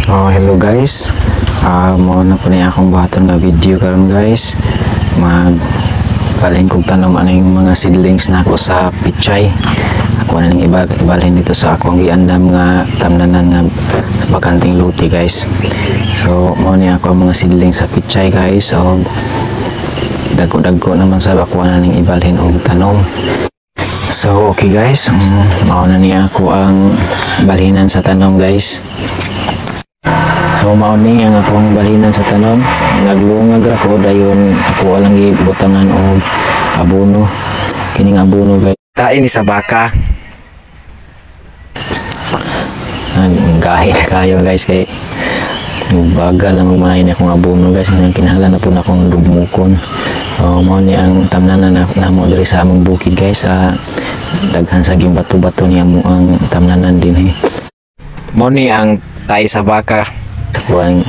Oh, hello guys. Mao na po ni akong buhaton nga video karon guys. Mag balhin kog tanom aning mga seedlings na ako sa pichay. Ako na ning ibalhin dito sa akong giandam nga tamnanan nga bakanting luti guys. So mao ni ako ang mga seedlings sa pichay guys. So dagko-dagko naman sa ako na ning ibalhin og tanom. So okay guys, mao na ni ako ang balhinan sa tanom guys. So mao ni ang akong balhinan sa tanom. Naglungag ra ko dayon ako lang gibutangan og abono. Kining abono guys. Tae ni sa baka. Naggahi na kayo guys kay bagal ang umahin akong abono guys. Nang kinahanglan na po na akong dugmukon. So mao ni ang tamnanan namo diri sa among bukid guys. Daghan sa ging bato-bato niya mo ang tamnanan dinhi. Mao ni ang tae sa baka. Kuan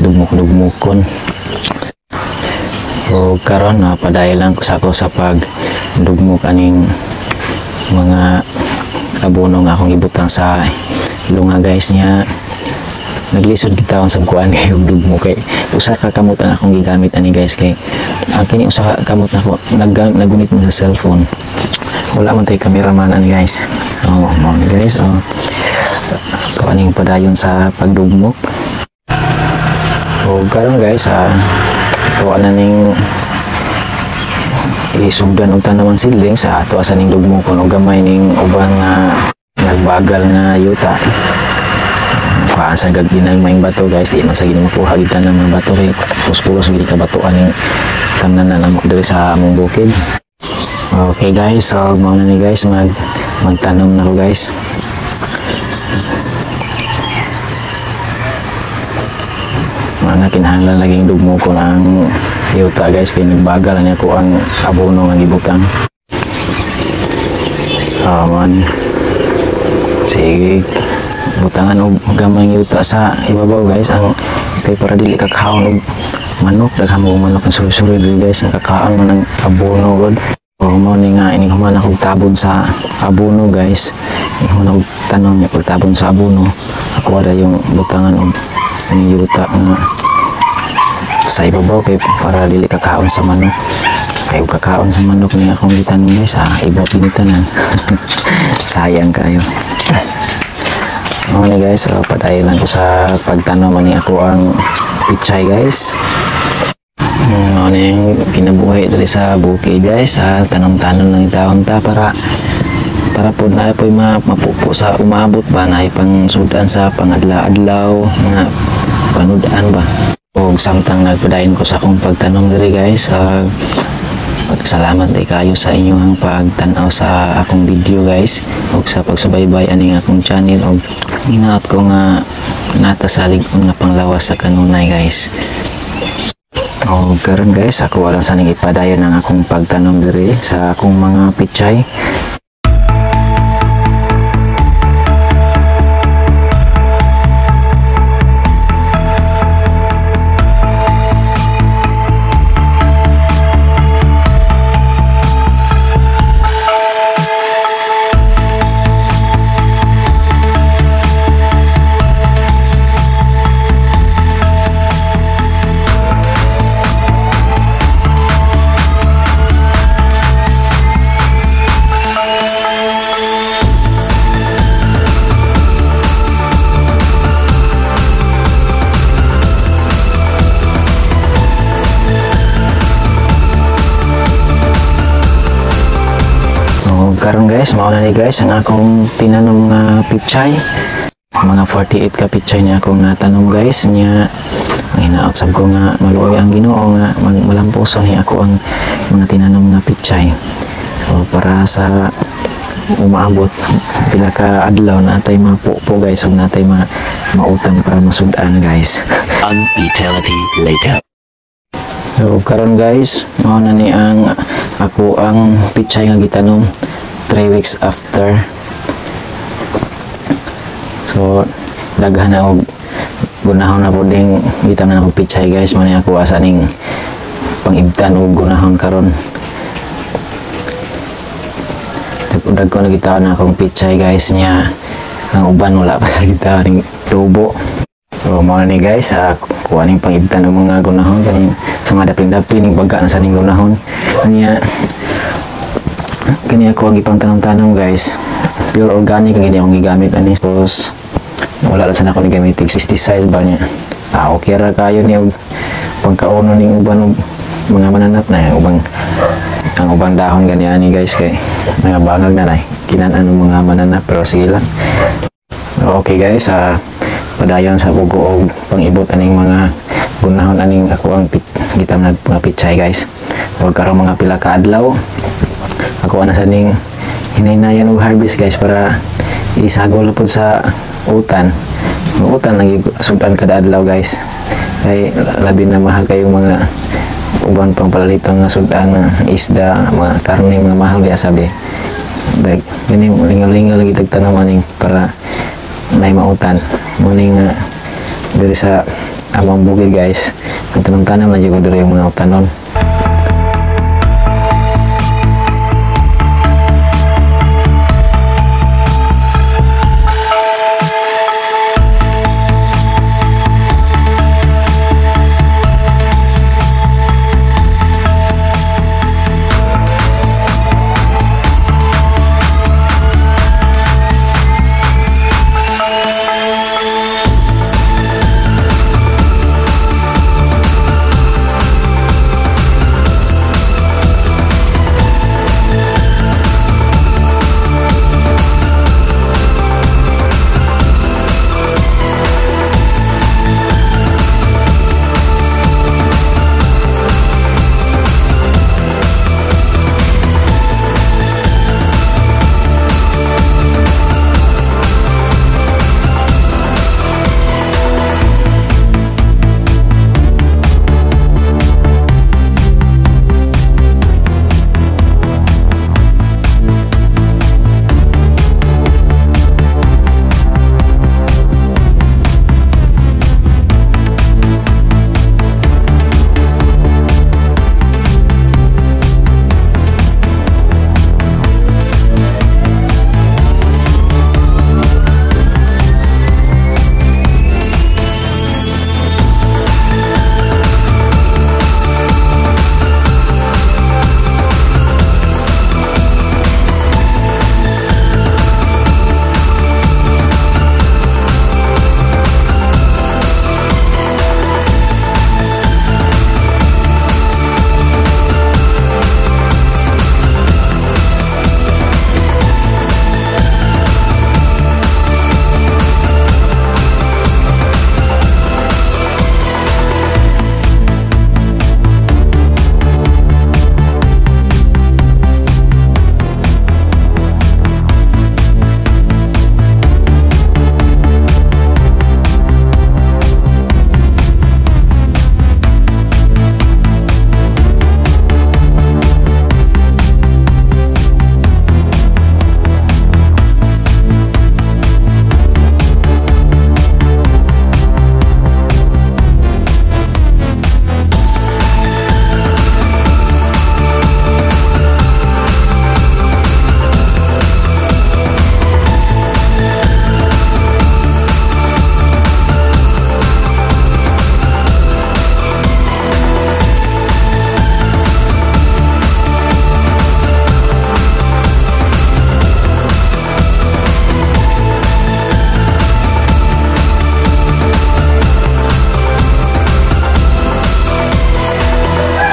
dugmuk-dugmukon. So karon na padayon lang ko sa ako sa pagdugmok aning mga abono nga akong ibutang sa lunga guys niya. Naglisod kita ang sabkuan kay og dugmok kay usa ka kamot ang akong gigamit ani guys kay ang kini usa ka kamot nako nagunit man sa cellphone. Wala man tay cameraman ani guys. So mao ni guys, oh. Ito aning padayon sa pagdugmok. So karon guys, ito ana ning isugdan og tanaman seedlings sa ato asa ning dugmokon og gamay ning uban nga nagbagal nga yuta. Kuhaan sa gaginang maing bato guys, di man sa gini makuha gid tanan mga bato kay pulos-pulos gid ka batuan ning tanan na namo diri sa among bukid. Okay guys, so mao na ni guys, magtanom na ko guys. Mga kinahanglan laging dugmokon ang yuta guys kay nagbagal na ako ang abono nga gibutang. Man. Sige, butangan og gamay yuta sa ibabaw guys ang kay para dili kakaon og manok. Daghan mo manok ang suri-suri diri guys, nakakaon man ang abono god. O mao ni nga ining human akong tabon sa abono guys. Ining human akong tanom niya pagtabon sa abono. Ako ada yung butangan og ining yuta nga sa ibabaw kay para dili kakaon sa manok. Kay kakaon sa manok ni akong gitanom guys, iba pinitanan. Sayang kayo. Mao ni guys, so, padayon lang ko sa pagtanom ani ako ang pichay guys. Mao ni ang kinabuhi diri sa bukid guys, tanom-tanom lang taon ta para po na po'y mapupo sa umabot ba na pang sudan sa pangadlaw-adlaw mga panudan ba. Og samtang nagpadayon ko sa akong pagtanom diri guys, salamat day kayo sa inyong pagtan-aw sa akong video guys og sa pagsubaybay aning akong channel og hinaot ko nga nata sa lig-on nga panglawas sa kanunay guys. Og karon guys, ako wala sa ning ipadayon ang akong pagtanom diri sa akong mga pichay. Karon guys, mao na ni guys ang akong tinanom nga pichay. Mga 48 ka pichay ni akong natanom guys nya. Ang hinaot sab ko nga maluoy ang Ginoo nga malampuson ni ako ang mga tinanom nga pichay. So para sa umaabot pila ka adlaw na atay mapupo guys ug natay mautang para masud-an guys. An eternity later. So karon guys, mao na ni ang ako ang pichay nga gitanom 3 weeks after. So daghan na og gunahon na pud ding gitanom na akong pichay guys. Mao ni ako asa ning pangibtan og gunahon karon. Dagko na gitaon na akong pichay guys nya. Ang uban wala pa sa gitaon ning tubo. So mao ni guys, kuha ning pangibtan ng mga gunahon kaning sa mga dapling-dapling ning baga na sa ning gunahon. Kanya kani ako ang ipang tanom-tanom guys. Pure organic ang akong gigamit ani. Tapos wala lang sana ako ni gamitig pesticides ba niya. Okay ra kayo ni og pagkaono ning uban og mga mananap na ubang ang ubang dahon gani ani guys kay mga bangag na nay kinan-an ng mga mananap, pero sige lang. Okay guys, padayon sa bugo og pangibot aning mga gunahon aning ako ang gitam na mga pichay guys. Huwag karon mga pila ka adlaw ako ana sa ning hinaynayan og harvest guys para isagol pud sa utan. Ang utan lagi sudan kada adlaw guys. Kay labi na mahal kayong mga uban pang palalitong nga sudan, isda, mga karne, mga mahal biya sabi. Like gani lingaw-lingaw lagi tagtanom aning para nay mautan. Muning diri sa among bukid guys, ang tanom-tanom na jud diri yung mga utanon.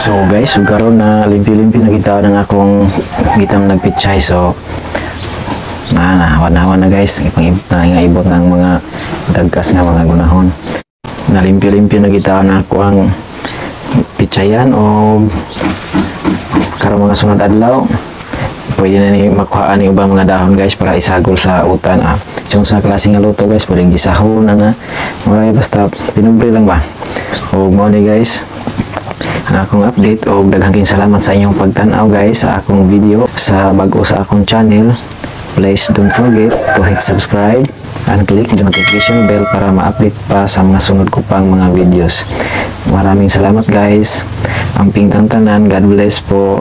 So guys, so karon na limpi-limpi na kita ng akong gitam nagpichay. So na hawan-hawan na guys, ipang-ibot ng mga dagkas nga mga gunahon. Nalimpi-limpi na kita na ako ang pichayan o karon mga sunod adlaw pwede na ni makuhaan ni ubang mga dahon guys para isagol sa utan. Yung sa klase nga luto guys, pwedeng gisahon na na. Okay, basta pinubre lang ba. O mao ni guys ang akong update o daghang kayong salamat sa inyong pagtan-aw guys sa akong video. Sa bag-o sa akong channel, please don't forget to hit subscribe and click the notification bell para ma-update pa sa mga sunod ko pang mga videos. Maraming salamat guys. Amping tang tanan. God bless po.